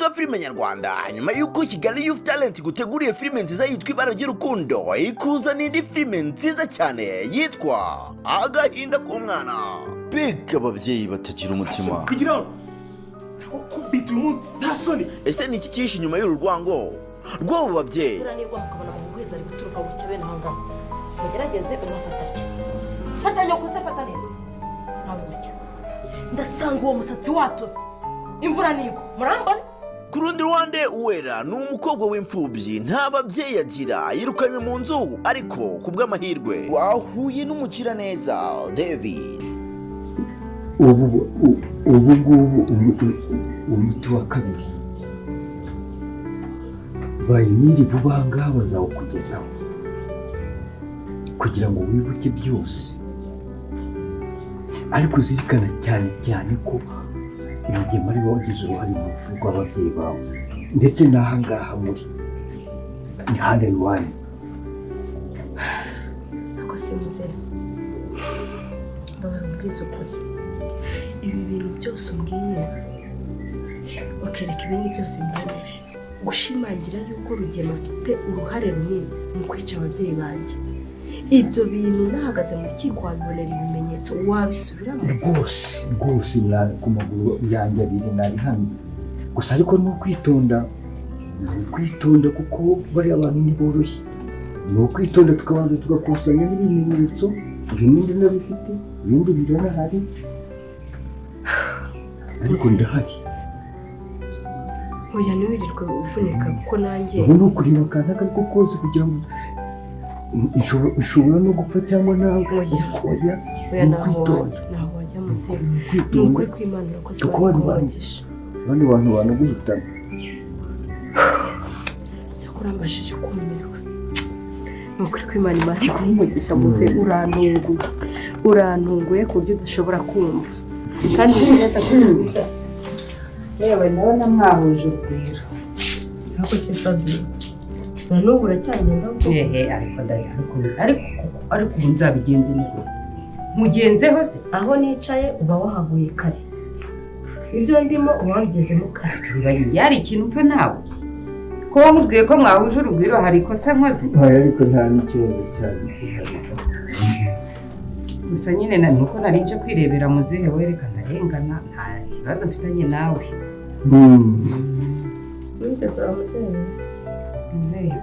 Mukunzi wa filime nyarwanda, nyuma y'uko Kigali Youth Talent guteguriye filime nziza yitwa Ibara ry'Urukundo, ikuzana indi filime nziza cyane yitwa Agahinda k'Umwana. Mbega ababyeyi batagira umutima! Kugira ngo kubita uyu munsi nta soni. Ese ni iki cyihishe inyuma y'uru rwango rw'abo babyeyi? Imvura nigwa mukabona mu buhwezi ari guturuka gutya bene aha ngaha, mugerageze umufata atyo. Fata nyoko se, fata neza ntabwo gutyo. Ndasanga uwo musatsi watose, imvura nigwa murambona. Ku rundi ruhande, Uwera ni umukobwa w'imfubyi, nta babyeyi agira, yirukanywe mu nzu, ariko ku bw'amahirwe wahuye n'umugiraneza David. Ubu ngubu umuti wa kabiri bayimiri vuba aha ngaha bazawukugezaho kugira ngo wibuke byose, ariko uzirikana cyane cyane ko Rugema ari we wagize uruhare mu rupfu rw'ababyeyi bawe, ndetse n'aha ngaha muri ni hano iwanyu. Ako se muzera, mbabara umbwiza ukuri, ibi bintu byose umbwiye, bakereka ibindi byose mbyemere, gushimangira yuko Rugema afite uruhare runini mu kwica ababyeyi banjye, ibyo bintu nahagaze mu rukiko wabibonera ibimenyetso, wabisubiramo? Rwose rwose, ku maguru yanjye abiri nabihamye gusa, ariko ni ukwitonda, ni ukwitonda kuko bariya bantu ntiboroshye. Ni ukwitonda tukabanza tugakusanya n'ibimenyetso. Bimwe ndabifite, ibindi biranahari, ariko ndahari. Oya, ntiwirirwe uvunika kuko nanjye Ubu ni ukureba akantu ako ariko kose kugira ngo nshobora no gupfa cyangwa nawe. Oya. Oya. Oya. Ni Ntaho ukwitonda. wajya, ntaho wajya muzehe. Ni Ni ukwitonda. ukuri kw'Imana, urakoze. Kuko bano bantu Bari. Bano bantu banaguhitana. Cyakora mbashije kumirwa, ni ukuri kw'Imana. Imana iguhe umugisha muzehe, urantunguye, urantunguye ku buryo udashobora kumva, kandi nzi neza ko bisa. Yewe, ndabona mwahuje urugwiro. Ariko se Fabio, na n'ubu uracyagenda ubwo? Ehe, ariko ariko ubu nzabigenze nibwo mugenzeho se? Aho nicaye uba wahaguye kare, ibyo ndimo uba wabigezemo kare. Bibaye hari ikintu mpfa nawe ko wamubwiye ko mwahuje urugwiro, hari ikosa nkoze? Oya, ariko nta n'ikibazo cyane gihari. Gusa nyine nuko nari nje kwirebera muzehe, wereka ntarengana, nta kibazo mfitanye nawe. Nujya kureba muzehe? Muzehe,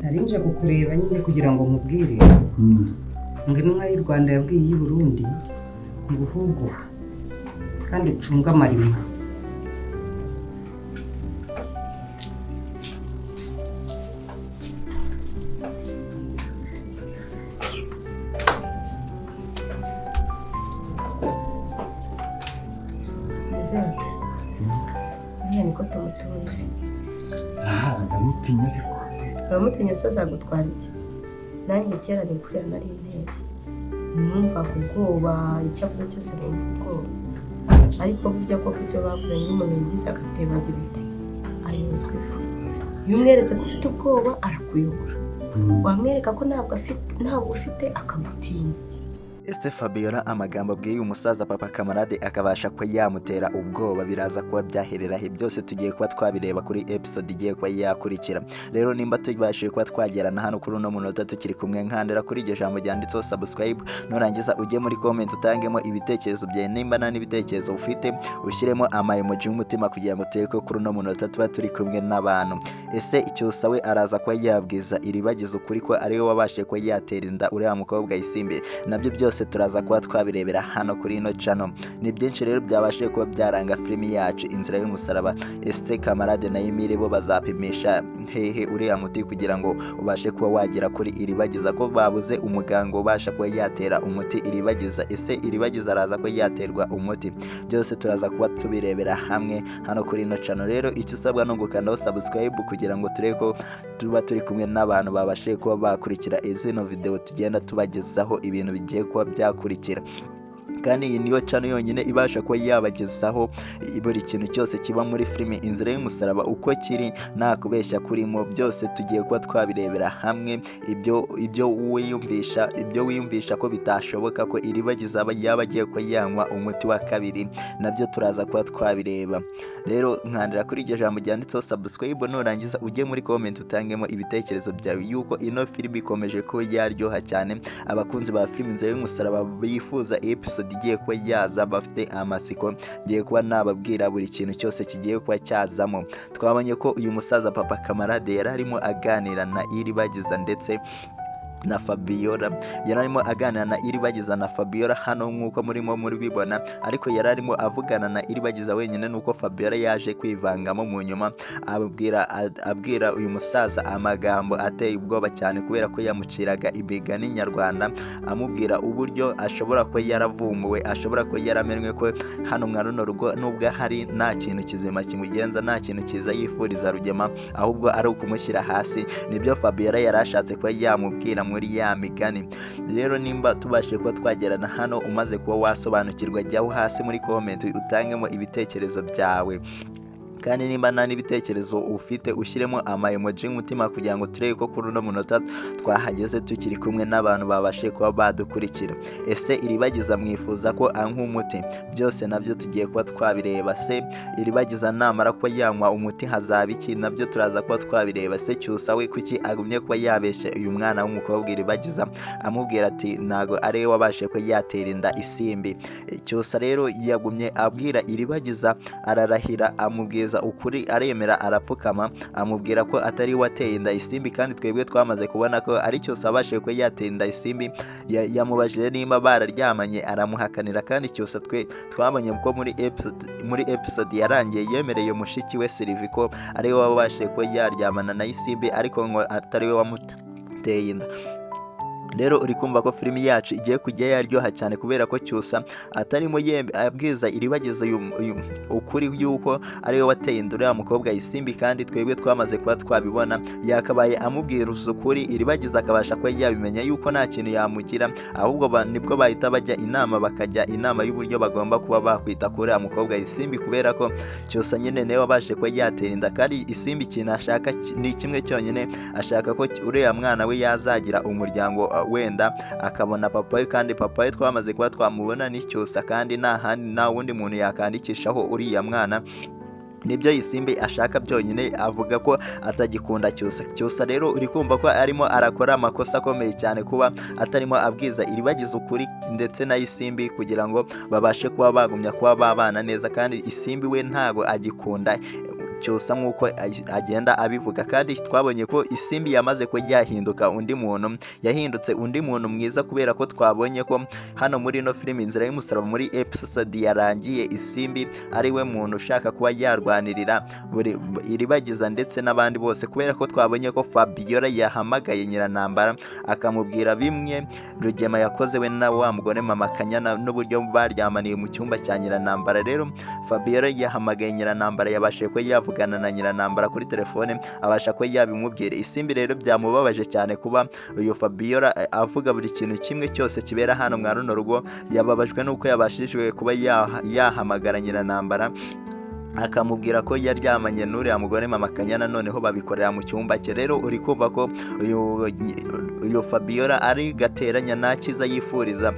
nari nje kukureba nyine kugira ngo nkubwire ngo intumwa y'u Rwanda yabwiye iy'i Burundi ngo uhuguha kandi ucunge amarima. Muzehe, uriya niko tumutunze. Aha ndamutinya ariko. Uramutinya se azagutwara iki? Nanjye kera ni kuriya nari nteye, numvaga ubwoba, icyo avuze cyose numva ubwoba, ariko burya koko ibyo bavuze ngo umuntu yigize agatebo agira ibiti ayozwa ifu. Iyo umweretse ko ufite ubwoba arakuyobora, wamwereka ko ntabwo afite, ntabwo ufite, akagutinya. Ese Fabiola amagambo abwiye uyu musaza papa Kamarade akabasha kuba yamutera ubwoba, biraza kuba byaherera he? Byose tugiye kuba twabireba kuri episode igiye kuba yakurikira. Rero nimba tubashije kuba twagerana hano kuri uno munota tukiri kumwe, nkandira kuri iryo jambo ryanditseho subscribe, nurangiza ujye muri comment utangemo ibitekerezo byawe. Nimba nta n'ibitekerezo ufite, ushyiremo ama emoji y'umutima kugira ngo turebe ko kuri uno munota tuba turi kumwe n'abantu. Ese Icyusa we araza kuba yabwiza Iribagiza ukuri ko ariwe wabashije kuba yatera inda uriya mukobwa Isimbi? Nabyo byose turaza kuba twabirebera hano kuri ino channel. Ni byinshi rero byabashije kuba byaranga filimi yacu Inzira y'Umusaraba. Ese Kamarade na Emile bo bazapimisha hehe uriya muti kugira ngo ubashe kuba wagera kuri Iribagiza, ko babuze umuganga ubasha kuba yatera umuti Iribagiza? Ese Iribagiza araza kuba yaterwa umuti? Byose turaza kuba tubirebera hamwe hano kuri ino channel. Rero icyo usabwa ni ugukandaho subscribe kugira ngo turebe ko tuba turi kumwe n'abantu babashije kuba bakurikira izino video tugenda tubagezaho ibintu bigiye kuba byakurikira. Kandi iyi niyo channel yonyine ibasha kuba yabagezaho buri kintu cyose kiba muri filime Inzira y'Umusaraba uko kiri, nta kubeshya kurimo. Byose tugiye kuba twabirebera hamwe. Ibyo wiyumvisha ko bitashoboka ko Iribagiza aba yaba agiye kuba yanywa umuti wa kabiri, nabyo turaza kuba twabireba. Rero nkandira kuri iryo jambo ryanditseho subscribe, nurangiza ujye muri comment utangemo ibitekerezo byawe yuko ino filime ikomeje kuba yaryoha cyane. Abakunzi ba filime Inzira y'Umusaraba bifuza episode igiye kuba yaza, bafite amatsiko, ngiye kuba nababwira buri kintu cyose kigiye kuba cyazamo. Twabonye ko uyu musaza Papa Kamarade yari arimo aganira na Iribagiza ndetse na Fabiola, yari arimo aganira na Iribagiza na Fabiola hano nk'uko murimo muribibona, ariko yari arimo avugana na Iribagiza wenyine, nuko Fabiola yaje kwivangamo mu nyuma, abwira uyu musaza amagambo ateye ubwoba cyane, kubera ko yamuciraga imigani nyarwanda, amubwira uburyo ashobora kuba yaravumbuwe, ashobora kuba yaramenwe, ko hano mwa runo rugo nubwo hari nta kintu kizima kimugenza, nta kintu cyiza yifuriza Rugema, ahubwo ari ukumushyira hasi. Nibyo Fabiola yari ashatse kuba yamubwira muri ya migani. Rero nimba tubashije kuba twagerana hano, umaze kuba wasobanukirwa, jyaho hasi muri comment utangemo ibitekerezo byawe. Kandi nimba nta n'ibitekerezo ufite, ushyiremo ama emoji y'umutima kugira ngo turebe ko kuri uno munota twahageze tukiri kumwe n'abantu babashije kuba badukurikira. Ese Iribagiza mwifuza ko anywa umuti? Byose nabyo tugiye kuba twabireba. Se Iribagiza namara kuba yanywa umuti hazaba iki? Nabyo turaza kuba twabireba. Se Cyusa we kuki agumye kuba yabeshye uyu mwana w'umukobwa Iribagiza, amubwira ati ntago ari we wabashije kuba yatera inda Isimbi? Cyusa rero yagumye abwira Iribagiza, ararahira, amubwiza ukuri, aremera, arapfukama, amubwira ko atari we wateye inda Isimbi, kandi twebwe twamaze kubona ko ari Cyusa abashije kuba yatera inda Isimbi. Yamubajije nimba bararyamanye, aramuhakanira. Kandi Cyusa twe twabonye ko muri episode yarangiye yemereye mushiki we Sylvie ko ari we wabashije kuba yaryamana na Isimbi, ariko ngo atari we wamuteye inda. Rero uri kumva ko filimi yacu igiye kujya yaryoha cyane, kubera ko Cyusa atarimo abwiza Iribagiza ukuri yuko ari we wateye inda uriya mukobwa Isimbi, kandi twebwe twamaze kuba twabibona. Yakabaye amubwira ukuri, Iribagiza akabasha kuba yabimenya yuko nta kintu yamugira, ahubwo nibwo bahita bajya inama, bakajya inama y'uburyo bagomba kuba bakwita kuri uriya mukobwa Isimbi, kubera ko Cyusa nyine niwe wabashe kuba yatera inda. Kandi Isimbi ikintu ashaka ni kimwe cyonyine: ashaka ko uriya mwana we yazagira umuryango, wenda akabona papa we. Kandi papa we twamaze kuba twamubona ni Cyusa, kandi nta handi, nta wundi muntu yakandikishaho uriya mwana. Nibyo Isimbi ashaka byonyine. Avuga ko atagikunda Cyusa. Cyusa rero uri kumva ko arimo arakora amakosa akomeye cyane kuba atarimo abwiza Iribagiza ukuri ndetse na Isimbi, kugira ngo babashe kuba bagumya kuba babana neza. Kandi Isimbi we ntago agikunda Cyusa nk'uko agenda abivuga. Kandi twabonye ko Isimbi yamaze kuba yahinduka undi muntu, yahindutse undi muntu mwiza, kubera ko twabonye ko hano muri ino filimi Inzira y'Umusaraba, muri episode yarangiye, Isimbi ari we muntu ushaka kuba yarwanirira buri Iribagiza ndetse n'abandi bose, kubera ko twabonye ko Fabiola yahamagaye Nyiranambara akamubwira bimwe Rugema yakoze we na wa mugore Mama Kanyana, n'uburyo baryamaniye mu cyumba cya Nyiranambara. Rero Fabiola yahamagaye Nyiranambara, yabashije kuba yavugana na Nyiranambara kuri telefone, abasha kuba yabimubwira. Isimbi rero byamubabaje cyane kuba uyu Fabiola avuga buri kintu kimwe cyose kibera hano mwa runo rugo. Yababajwe n'uko yabashijwe kuba yahamagara Nyiranambara akamubwira ko yaryamanye n'uriya mugore Mama Kanyana, noneho babikorera mu cyumba cye. Rero uri kumva ko uyu Fabiola ari gateranya, nta cyiza yifuriza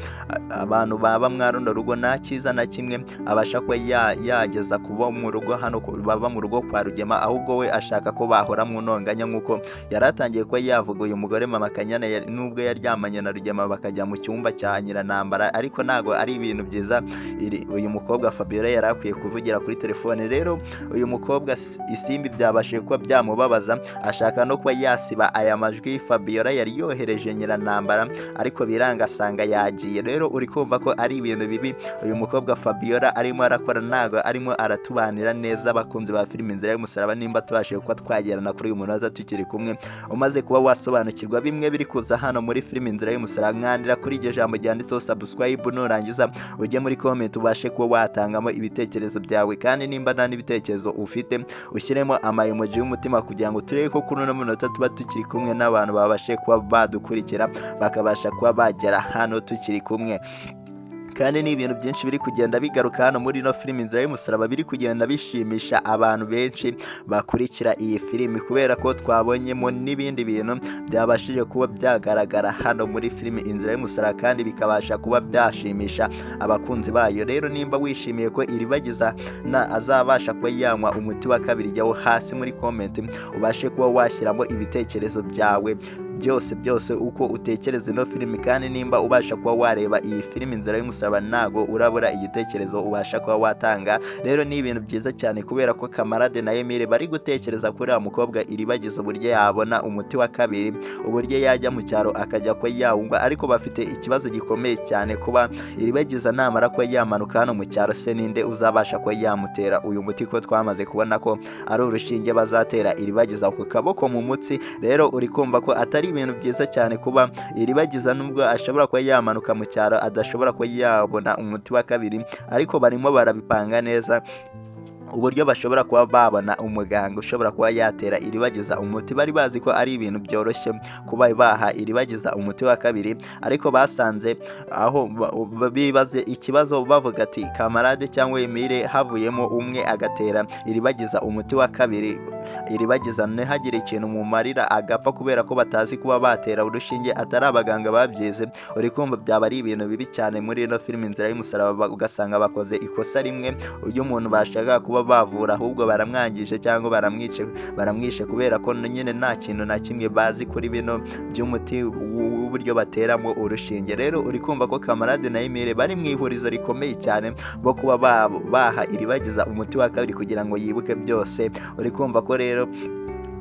abantu baba mwa runo rugo, nta cyiza na kimwe abasha kuba yageza kuba mu rugo hano, baba mu rugo kwa Rugema, ahubwo we ashaka ko bahora mu ntonganya, nk'uko yari atangiye kuba yavuga uyu mugore Mama Kanyana nubwo yaryamanye na Rugema bakajya mu cyumba cya Nyiranambara, ariko ntabwo ari ibintu byiza uyu mukobwa Fabiola yari akwiye kuvugira kuri telefone. Rero uyu mukobwa Isimbi byabashije kuba byamubabaza, ashaka no kuba yasiba aya majwi Fabiola yari yohereje Nyiranambara, ariko biranga, asanga yagiye. Rero uri kumva ko ari ibintu bibi uyu mukobwa Fabiola arimo arakora, ntabwo arimo aratubanira neza. Abakunzi ba filime Inzira y'Umusaraba, nimba tubashije kuba twagerana kuri uyu munota tukiri kumwe, umaze kuba wasobanukirwa bimwe biri kuza hano muri filime Inzira y'Umusaraba, mwandira kuri iryo jambo ryanditseho subscribe, nurangiza ujye muri comment ubashe kuba watangamo ibitekerezo byawe. Kandi nimba nta n'ibitekerezo ufite, ushyiremo ama emoji y'umutima kugira ngo turebe ko kuri uno munota tuba tukiri kumwe n'abantu babashe kuba badukurikira, bakabasha kuba bagera hano tukiri kumwe. Kandi ni ibintu byinshi biri kugenda bigaruka hano muri ino filimi Inzira y'Umusaraba, biri kugenda bishimisha abantu benshi bakurikira iyi filimi, kubera ko twabonyemo n'ibindi bintu byabashije kuba byagaragara hano muri filimi Inzira y'Umusaraba, kandi bikabasha kuba byashimisha abakunzi bayo. Rero nimba wishimiye ko Iribagiza na azabasha kuba yanywa umuti wa kabiri, jyaho hasi muri comment ubashe kuba washyiramo ibitekerezo byawe byose byose, uko utekereza ino filimi. Kandi nimba ubasha kuba wareba iyi filimi Inzira y'Umusaraba, ntago urabura igitekerezo ubasha kuba watanga. Rero ni ibintu byiza cyane, kubera ko Kamarade na Emile bari gutekereza kuri uriya mukobwa Iribagiza, uburyo yabona umuti wa kabiri, uburyo yajya mu cyaro akajya kuba yawunywa. Ariko bafite ikibazo gikomeye cyane, kuba Iribagiza namara kuba yamanuka hano mu cyaro, se ninde uzabasha kuba yamutera uyu muti, ko twamaze kubona ko ari urushinge bazatera Iribagiza ku kaboko mu mutsi? Rero uri kumva ko atari ibintu byiza cyane kuba Iribagiza, nubwo ashobora kuba yamanuka mu cyaro, adashobora kuba yabona umuti wa kabiri. Ariko barimo barabipanga neza uburyo bashobora kuba babona umuganga ushobora kuba yatera Iribagiza umuti. Bari bazi ko ari ibintu byoroshye kuba baha Iribagiza umuti wa kabiri, ariko basanze aho bibaze ikibazo, bavuga ati: "Kamarade cyangwa Emile, havuyemo umwe agatera Iribagiza umuti wa kabiri, Iribagiza ntihagire ikintu mumarira agapfa, kubera ko batazi kuba batera urushinge, atari abaganga babyize, uri kumva byaba ari ibintu bibi cyane." Muri ino filimi Inzira y'Umusaraba, ugasanga bakoze ikosa rimwe, uyu muntu bashaka kuba bavura ahubwo baramwangije cyangwa baramwice, baramwishe, kubera ko nyine nta kintu na kimwe bazi kuri bino by'umuti w'uburyo bateramo urushinge. Rero uri kumva ko Kamarade na Emile bari mu ihurizo rikomeye cyane bo kuba baha Iribagiza umuti wa kabiri kugira ngo yibuke byose. Uri kumva ko rero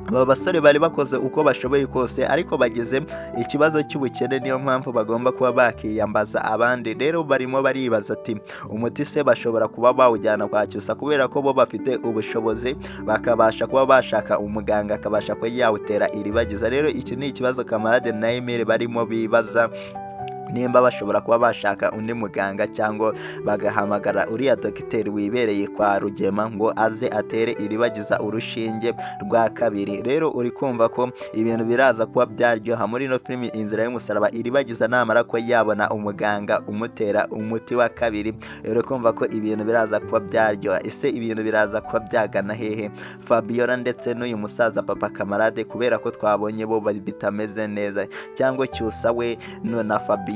aba basore bari bakoze uko bashoboye kose, ariko bagize ikibazo cy'ubukene, niyo mpamvu bagomba kuba bakiyambaza abandi. Rero barimo baribaza ati: umuti se bashobora kuba bawujyana kwa Cyusa, kubera ko bo bafite ubushobozi, bakabasha kuba bashaka umuganga akabasha kuba yawutera Iribagiza? Rero iki ni ikibazo Kamarade na Emile barimo bibaza, nimba bashobora kuba bashaka undi muganga cyangwa bagahamagara uriya dogiteri wibereye kwa Rugema ngo aze atere Iribagiza urushinge rwa kabiri. Rero uri kumva ko ibintu biraza kuba byaryoha muri ino filimi Inzira y'Umusaraba, Iribagiza namara kuba yabona umuganga umutera umuti wa kabiri. Uri kumva ko ibintu biraza kuba byaryoha. Ese ibintu biraza kuba byagana hehe, Fabiola ndetse n'uyu musaza papa Kamarade, kubera ko twabonye bo bitameze neza, cyangwa Cyusa we na Fabiola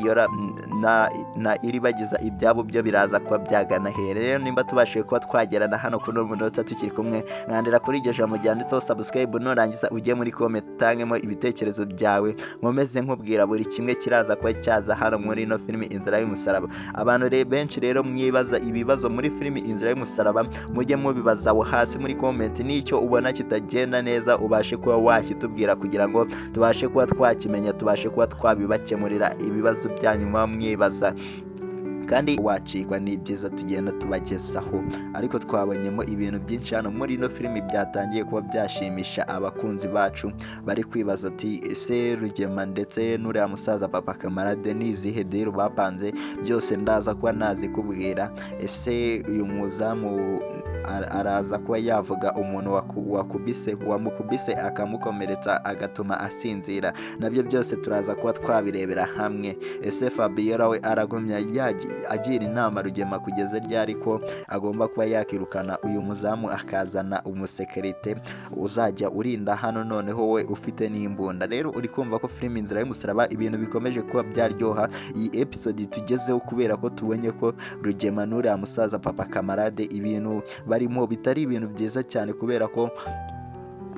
na Iribagiza, ibyabo byo biraza kuba byagana hehe? Rero nimba tubashije kuba twagerana hano kuri uno munota tukiri kumwe, mwandira kuri iryo jambo ryanditseho subscribe, nurangiza ujye muri comment utangemo ibitekerezo byawe. Nkomeze nkubwira buri kimwe kiraza kuba cyaza hano muri ino filimi Inzira y'Umusaraba. Abantu benshi rero mwibaza ibibazo muri filimi Inzira y'Umusaraba, mujye mubibaza aho hasi muri comment, n'icyo ubona kitagenda neza ubashe kuba wakitubwira kugira ngo tubashe kuba twakimenya, tubashe kuba twabibakemurira ibibazo byanyu muba mwibaza. Kandi wacikwa n'ibyiza tugenda tubagezaho. Ariko twabonyemo ibintu byinshi hano muri ino filimi byatangiye kuba byashimisha abakunzi bacu, bari kwibaza ati: "Ese Rugema ndetse n'uriya musaza papa Kamarade ni izihe deal bapanze?" Byose ndaza kuba nazikubwira. Ese uyu muzamu araza kuba yavuga umuntu wakubise, wamukubise akamukomeretsa, agatuma asinzira? Nabyo byose turaza kuba twabirebera hamwe. Ese Fabiola we aragumya agira inama Rugema kugeza ryari ko agomba kuba yakirukana uyu muzamu, akazana umusekirite uzajya urinda hano, noneho we ufite n'imbunda? Rero uri kumva ko filime Inzira y'Umusaraba ibintu bikomeje kuba byaryoha iyi episode tugezeho, kubera ko tubonye ko Rugema n'uriya musaza papa Kamarade ibintu barimo bitari ibintu byiza cyane, kubera ko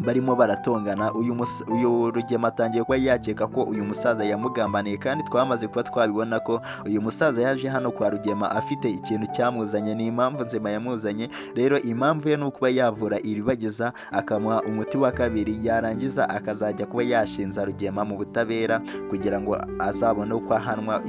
barimo baratongana. Uyu Rugema atangiye kuba yakeka ko uyu musaza yamugambaniye, kandi twamaze kuba twabibona ko uyu musaza yaje hano kwa Rugema afite ikintu cyamuzanye, ni impamvu nzima yamuzanye. Rero impamvu ye ni ukuba yavura Iribagiza, akamuha umuti wa kabiri, yarangiza akazajya kuba yashinza Rugema mu butabera kugira ngo azabone uko ahanwa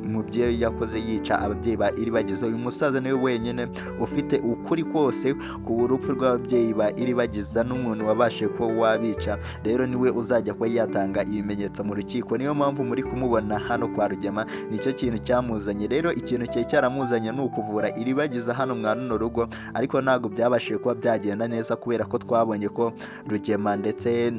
mu byo yakoze yica ababyeyi ba Iribagiza. Uyu musaza niwe wenyine ufite ukuri kose ku rupfu rw'ababyeyi ba Iribagiza n'umuntu wabashije kuba wabica. Rero niwe uzajya kuba yatanga ibimenyetso mu rukiko, niyo mpamvu muri kumubona hano kwa Rugema, nicyo kintu cyamuzanye. Rero ikintu cyari cyaramuzanye ni ukuvura Iribagiza hano mwa runo rugo, ariko ntabwo byabashije kuba byagenda neza, kubera ko twabonye ko Rugema ndetse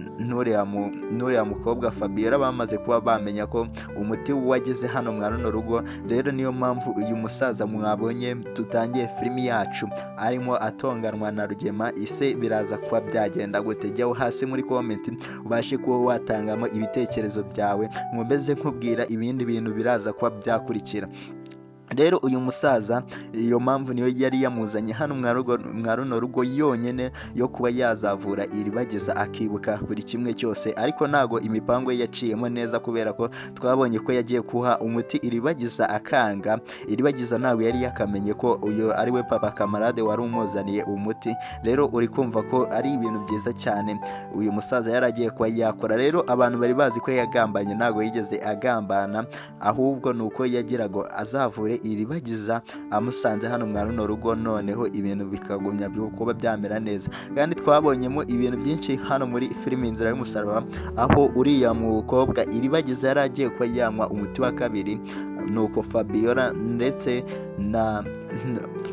n'uriya mukobwa Fabiola bamaze kuba bamenya ko umuti wageze hano mwa runo rugo. rugo. Rero niyo mpamvu uyu musaza mwabonye tutangiye filimi yacu arimo atonganwa na Rugema. Ise biraza kuba byagenda gute? Jyaho hasi muri comment ubashe kuba watangamo ibitekerezo byawe, nkomeze nkubwira ibindi bintu biraza kuba byakurikira. Rero uyu musaza, iyo mpamvu niyo yari yamuzanye hano mwa runo rugo yonyine, yo kuba yazavura Iribagiza akibuka buri kimwe cyose. Ariko ntago imipango ye yaciyemo neza, kubera ko twabonye ko yagiye kuha umuti Iribagiza akanga. Iribagiza ntabwo yari yakamenye ko uyu ari we papa Kamarade wari umuzaniye umuti. Rero uri kumva ko ari ibintu byiza cyane uyu musaza yari agiye kuba yakora. Rero abantu bari bazi ko yagambanye, ntabwo yigeze agambana, ahubwo ni uko yagiraga azavure Iribagiza amusanze hano mwa runo rugo, noneho ibintu bikagumya kuba byamera neza. Kandi twabonyemo ibintu byinshi hano muri filimi Inzira y'Umusaraba, aho uriya mukobwa Iribagiza yari agiye kuba yanywa umuti wa kabiri, nuko Fabiola ndetse na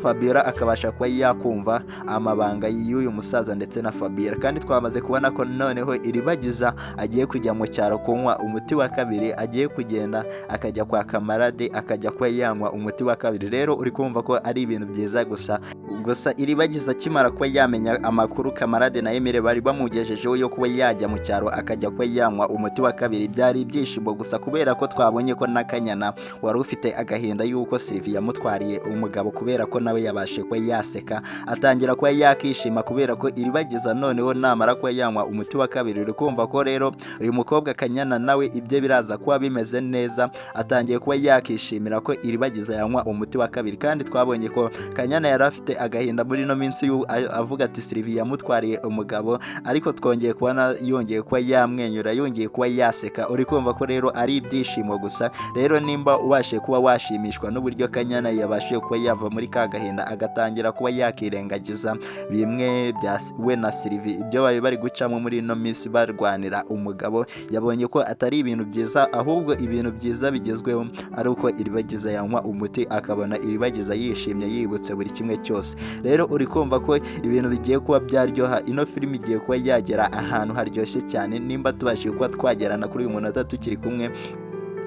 Fabiola akabasha kuba yakumva amabanga y'uyu musaza ndetse na Fabiola. Kandi twamaze kubona ko noneho Iribagiza agiye kujya mu cyaro kunywa umuti wa kabiri, agiye kugenda akajya kwa Kamarade akajya kuba yanywa umuti wa kabiri. Rero uri kumva ko ari ibintu byiza gusa. Gusa Iribagiza akimara kuba yamenya amakuru Kamarade na Emile bari bamugejejeho yo kuba yajya mu cyaro akajya kuba yanywa umuti wa kabiri, byari ibyishimo gusa, kubera ko twabonye ko na Kanyana wari ufite agahinda y'uko Sylvie yamutwariye umugabo, kubera ko nawe yabashe kuba yaseka atangira kuba yakishima, kubera ko Iribagiza noneho namara kuba yanywa umuti wa kabiri, uri kumva ko rero uyu mukobwa Kanyana nawe ibye biraza kuba bimeze neza. Atangiye kuba yakishimira ko Iribagiza yanywa umuti wa kabiri. Kandi twabonye ko Kanyana yari afite agahinda muri ino minsi avuga ati Sylvie yamutwariye umugabo, ariko twongeye kubona yongeye kuba yamwenyura, yongeye kuba yaseka. Uri kumva ko rero ari ibyishimo gusa. Rero nimba ubashe kuba washimishwa n'uburyo Kanyana yabashije kuba yava muri ka gahinda agatangira kuba yakirengagiza bimwe bya we na Sylvie, ibyo bari gucamo muri ino minsi barwanira umugabo, yabonye ko atari ibintu byiza, ahubwo ibintu byiza bigezweho ari uko Iribagiza yanywa umuti akabona Iribagiza yishimye yibutse buri kimwe cyose. Rero uri kumva ko ibintu bigiye kuba byaryoha. Ino filimi igiye kuba yagera ahantu haryoshye cyane. Nimba tubashije kuba twagerana kuri uyu munota tukiri kumwe,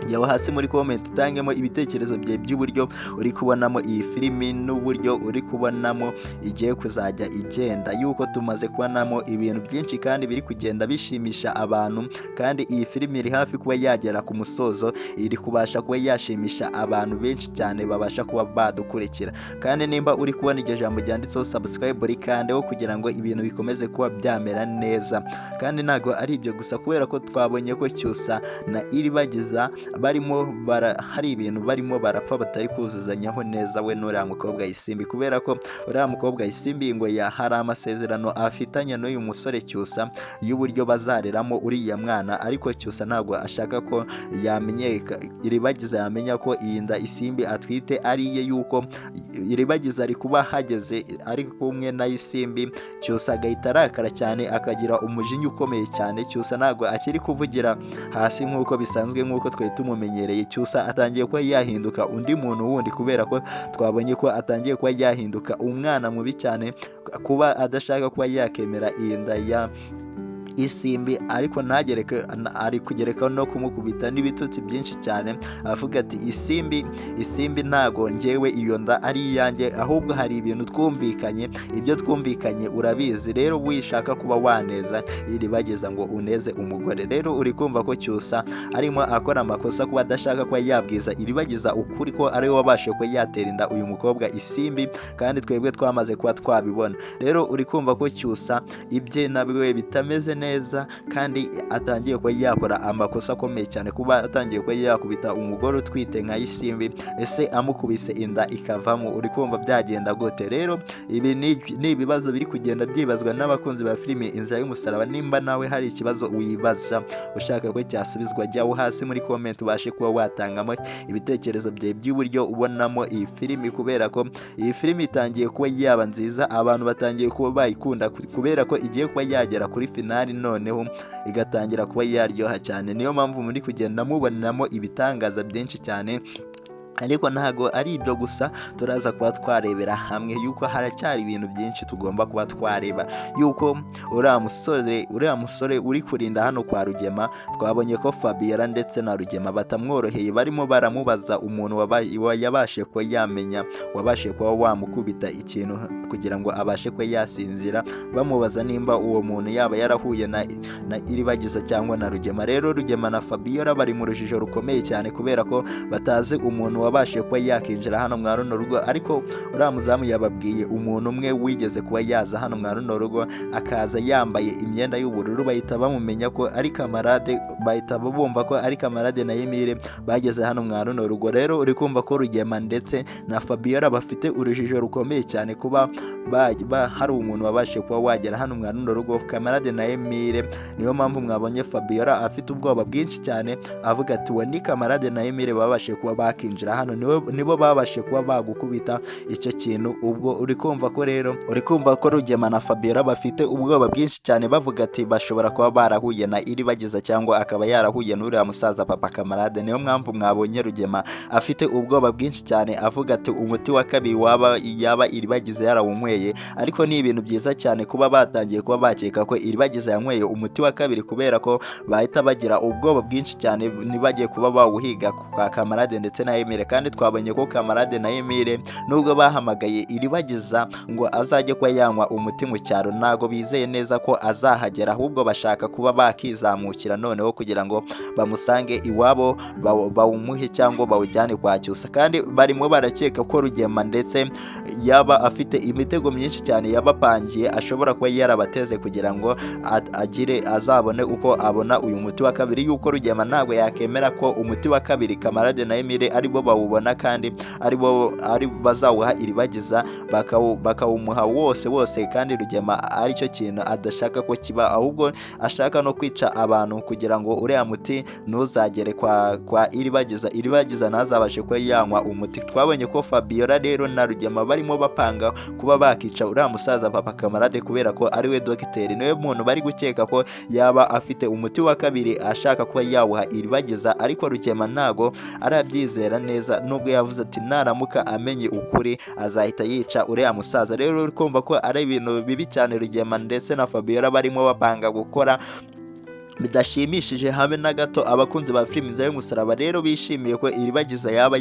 jya hasi muri comment utangemo ibitekerezo byawe by'uburyo uri kubonamo iyi filimi n'uburyo uri kubonamo igiye kuzajya igenda, yuko tumaze kubonamo ibintu byinshi kandi biri kugenda bishimisha abantu. Kandi iyi filimi iri hafi kuba yagera ku musozo, iri kubasha kuba yashimisha abantu benshi cyane babasha kuba badukurikira. Kandi nimba uri kubona iryo jambo ryanditseho subscribe, rikandeho kugira ngo ibintu bikomeze kuba byamera neza. Kandi ntabwo ari ibyo gusa, kubera ko twabonye ko Cyusa na Iribagiza barimo hari ibintu barimo barapfa batari kuzuzanyaho neza, we n'uriya mukobwa Isimbi, kubera ko uriya mukobwa Isimbi ngo hari amasezerano afitanye n'uyu musore Cyusa y'uburyo bazareramo uriya mwana. Ariko Cyusa ntabwo ashaka ko yamenyeka, Iribagiza yamenya ko iyi nda Isimbi atwite ari iye, yuko Iribagiza ari kuba hageze ari kumwe na Isimbi, Cyusa agahita arakara cyane akagira umujinya ukomeye cyane. Cyusa ntabwo akiri kuvugira hasi nk'uko bisanzwe, nk'uko twari tumumenyereye. Cyusa atangiye kuba yahinduka undi muntu wundi, kubera ko twabonye ko atangiye kuba yahinduka umwana mubi cyane, kuba adashaka kuba yakemera iyi nda ya Isimbi, ariko ntagereke ari kugereka no kumukubita n'ibitutsi byinshi cyane, avuga ati Isimbi, Isimbi, ntago njyewe iyo nda ari iyanjye, ahubwo hari ibintu twumvikanye, ibyo twumvikanye urabizi, rero wishaka kuba waneza Iribagiza ngo uneze umugore. Rero uri kumva ko Cyusa arimo akora amakosa kuba adashaka kuba yabwiza Iribagiza ukuri ko ari we wabashije kuba yatera inda uyu mukobwa Isimbi, kandi twebwe twamaze kuba twabibona. Rero uri kumva ko Cyusa ibye nabwe bitameze neza, kandi atangiye kuba yakora amakosa akomeye cyane, kuba atangiye kuba yakubita umugore utwite nka Isimbi. Ese amukubise inda ikavamo, uri kumva byagenda gute? Rero ibi ni ibibazo biri kugenda byibazwa n'abakunzi ba filimi Inzira y'Umusaraba. Nimba nawe hari ikibazo wibaza ushaka ko cyasubizwa, jyaho hasi muri comment ubashe kuba watangamo ibitekerezo byawe by'uburyo ubonamo iyi filimi, kubera ko iyi filimi itangiye kuba yaba nziza, abantu batangiye kuba bayikunda, kubera ko igiye kuba yagera kuri finali, noneho igatangira kuba yaryoha cyane. Niyo mpamvu muri kugenda mubonamo ibitangaza byinshi cyane. Ariko ntago ari ibyo gusa, turaza kuba twarebera hamwe yuko haracyari ibintu byinshi tugomba kuba twareba yuko Uriya musore uri kurinda hano kwa Rugema, twabonye ko Fabiola ndetse na Rugema batamworoheye. Barimo baramubaza umuntu yabashe kuba yamenya, wabashe kuba wamukubita ikintu kugira ngo abashe kuba yasinzira. Bamubaza nimba uwo muntu yaba yarahuye na Iribagiza cyangwa na Rugema. Rero Rugema na Fabiola bari mu rujijo rukomeye cyane kubera ko batazi umuntu wabashe kuba yakinjira hano mwa runo rugo. Ariko uriya muzamu yababwiye umuntu umwe wigeze kuba yaza hano mwa runo rugo, akaza yambaye imyenda y'ubururu, bahita bamumenya ko ari Kamarade, bahita bumva ko ari Kamarade na Emile bageze hano mwa runo rugo. Rero uri kumva ko Rugema ndetse na Fabiola bafite urujijo rukomeye cyane kuba hari umuntu wabashije kuba wagera hano mwa runo rugo, Kamarade na Emile. Niyo mpamvu mwabonye Fabiola afite ubwoba bwinshi cyane, avuga ati: "We ni Kamarade na Emile babashije kuba bakinjira hano, nibo babashije kuba bagukubita icyo kintu." Ubwo uri kumva ko rero, uri kumva ko Rugema na Fabiola bafite ubwoba bwinshi cyane, bavuga ati bashobora kuba barahuye na Iribagiza cyangwa akaba yarahuye n'uriya musaza papa Kamarade. Niyo mpamvu mwabonye Rugema afite ubwoba bwinshi cyane, avuga ati umuti wa kabiri waba yaba Iribagiza yarawunyweye. Ariko ni ibintu byiza cyane kuba batangiye kuba bakeka ko Iribagiza yanyweye umuti wa kabiri, kubera ko bahita bagira ubwoba bwinshi cyane ntibagiye kuba bawuhiga kwa Kamarade ndetse na Emile. Kandi twabonye ko Kamarade na Emile, nubwo bahamagaye Iribagiza ngo azajye kuba yanywa umuti mu cyaro, ntago bizeye neza ko azahagera, ahubwo bashaka kuba bakizamukira noneho kugira ngo bamusange iwabo, bawumuhe cyangwa bawujyane kwa Cyusa. Kandi barimo barakeka ko Rugema ndetse yaba afite imitego myinshi cyane yabapangiye, ashobora kuba yarabateze kugira ngo agire azabone uko abona uyu muti wa kabiri, yuko Rugema ntabwo yakemera ko umuti wa kabiri Kamarade na Emile aribo bawubona kandi aribo ari bazawuha Iribagiza, bakawumuha wose wose. Kandi Rugema aricyo kintu adashaka ko kiba, ahubwo ashaka no kwica abantu kugira ngo uriya muti ntuzagere kwa Iribagiza, Iribagiza ntazabashe kuba yanywa umuti. Twabonye ko Fabiola rero na Rugema barimo bapanga kuba bakica uriya musaza papa Kamarade, kubera ko ari we dogiteri, niwe muntu bari gukeka ko yaba afite umuti wa kabiri ashaka kuba yawuha Iribagiza. Ariko Rugema ntago arabyizera neza, nubwo yavuze ati naramuka amenye ukuri azahita yica uriya musaza. Rero uri kumva ko ari ibintu bibi cyane Rugema ndetse na Fabiola barimo bapanga gukora, bidashimishije habe na gato. Abakunzi ba filimi Inzira y'Umusaraba rero bishimiye ko Iribagiza yaba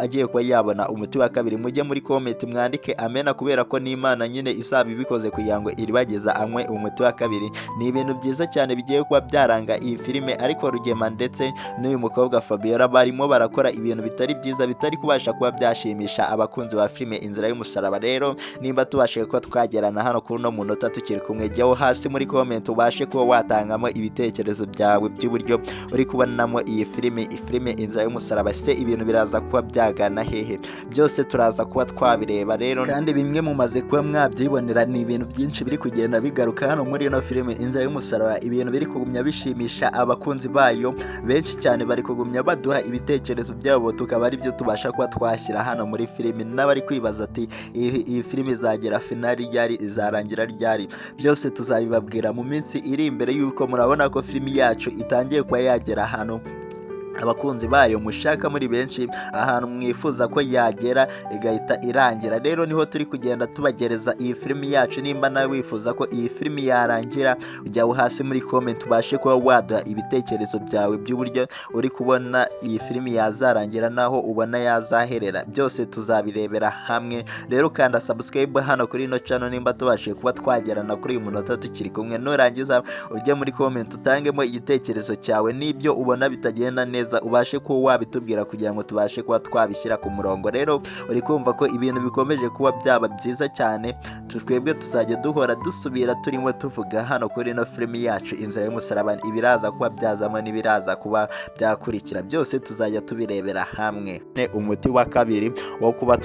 agiye kuba yabona umuti wa kabiri, mujye muri comment mwandike amena, kubera ko n'Imana nyine izaba ibikoze kugira ngo Iribagiza anywe umuti wa kabiri. Ni ibintu byiza cyane bigiye kuba byaranga iyi filime. Ariko Rugema ndetse n'uyu mukobwa Fabiola barimo barakora ibintu bitari byiza, bitari kubasha kuba byashimisha abakunzi ba filime Inzira y'Umusaraba. Rero nimba tubashije kuba twagerana hano kuri uno munota tukiri kumwe, jyaho hasi muri comment ubashe kuba watangamo ibitekerezo byawe by'uburyo uri kubonamo iyi filime Inzira y'Umusaraba. Se ibintu biraza kuba byagana hehe? Byose turaza kuba twabireba rero. Kandi bimwe mumaze kuba mwabyibonera, ni ibintu byinshi biri kugenda bigaruka hano muri ino filime Inzira y'Umusaraba, ibintu biri kugumya bishimisha abakunzi bayo benshi cyane. Bari kugumya baduha ibitekerezo byabo, tukaba ari byo tubasha kuba twashyira hano muri filime. N'abari kwibaza ati iyi filime izagera finale ryari, izarangira ryari? Byose tuzabibabwira mu minsi iri imbere, yuko murabona ko filimi yacu itangiye kuba yagera ahantu abakunzi bayo mushaka muri benshi, ahantu mwifuza ko yagera igahita irangira. Rero niho turi kugenda tubagereza iyi filimi yacu. Nimba nawe wifuza ko iyi filimi yarangira, ujya hasi muri comment ubashe kuba waduha ibitekerezo byawe by'uburyo uri kubona iyi filimi yazarangira naho ubona yazaherera. Byose tuzabirebera hamwe. Rero kanda subscribe hano kuri ino channel nimba tubashije kuba twagerana kuri uyu munota tukiri kumwe. Nurangiza ujye muri comment utangemo igitekerezo cyawe, n'ibyo ubona bitagenda neza ubashe kuba wabitubwira kugira ngo tubashe kuba twabishyira ku murongo. Rero uri kumva ko ibintu bikomeje kuba byaba byiza cyane. Twebwe tuzajya duhora dusubira turimo tuvuga hano kuri ino filimi yacu Inzira y'Umusaraba, ibiraza kuba byazamo n'ibiraza kuba byakurikira byose tuzajya tubirebera hamwe. Umuti wa kabiri wo kuba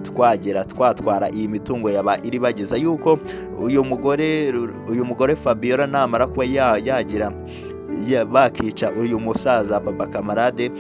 twagira twatwara iyi mitungo yaba Iribagiza, yuko uyu mugore Fabiola namara kuba yagira bakica uyu musaza baba Kamarade.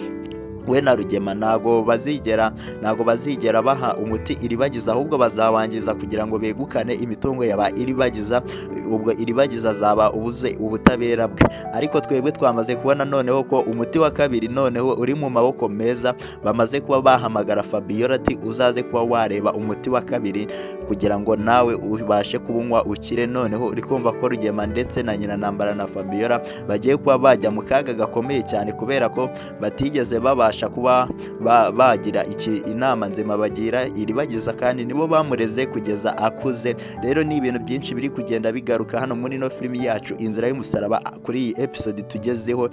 We na Rugema ntago bazigera baha umuti Iribagiza, ahubwo bazawangiza kugira ngo begukane imitungo yaba Iribagiza. Ubwo Iribagiza azaba ubuze ubutabera bwe. Ariko twebwe twamaze kubona noneho ko umuti wa kabiri noneho uri mu maboko meza. Bamaze kuba bahamagara Fabiola ati: "Uzaze kuba wareba umuti wa kabiri kugira ngo nawe ubashe kubunywa ukire." Noneho uri kumva ko Rugema ndetse na nyina Ntambara na Fabiola bagiye kuba bajya mu kaga gakomeye cyane, kubera ko batigeze babasha kuba bagira iki inama nzima bagira Iribagiza, kandi nibo bamureze kugeza akuze. Rero ni ibintu byinshi biri kugenda bigaruka hano muri ino filimi yacu Inzira y'Umusaraba, kuri iyi episode tugezeho.